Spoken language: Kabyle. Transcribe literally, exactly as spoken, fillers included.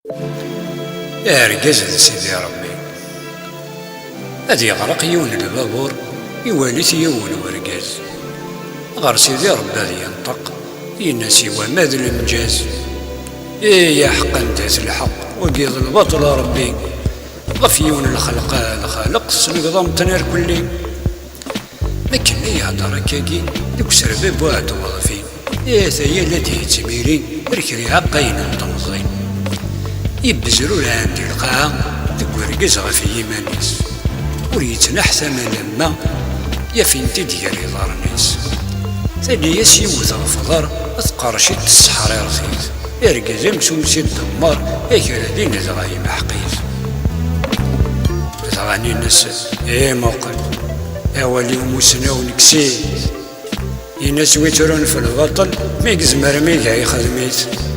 Argaz d Sidi Ṛebbi. Ad yeɣreq yiwen n lbabur, iwali-t yiwen wergaz. Ɣer Sidi Ṛebbi ad yenṭeq, yenna-s i wama d lemǧaz. Ih, aḥeqqan d at lḥeqq, wagi d lbaṭel a Ṛebbi. Ɣef yiwen n lxelq a lxaliq, tesnegḍemt-ten irkelli. Akken i ihedder akkagi deg userbab uɛeṭṭ uḍfi, ata-ya la d-yettmiri, rkriɛeɣ ayen n temẓi. Yebbezrur ɛandi lqaɛa deg urgaz ɣef yiman-is, ur yettnaḥ tama lamma yaf-int-id gar iḍarren-is. Tali-yas yiwet ɣef uḍar, tqerrec-it tesseḥriret-it. Argaz amsumsi d-demmar, akrad-in dɣa yemḥeq-it. Dɣa nnan-as: "Imuqel, awal-iw mussnaw nekkes-it." Yenna-s: "Wi ttrun f lbaṭel, mi yezmer mi iga ixdem-it."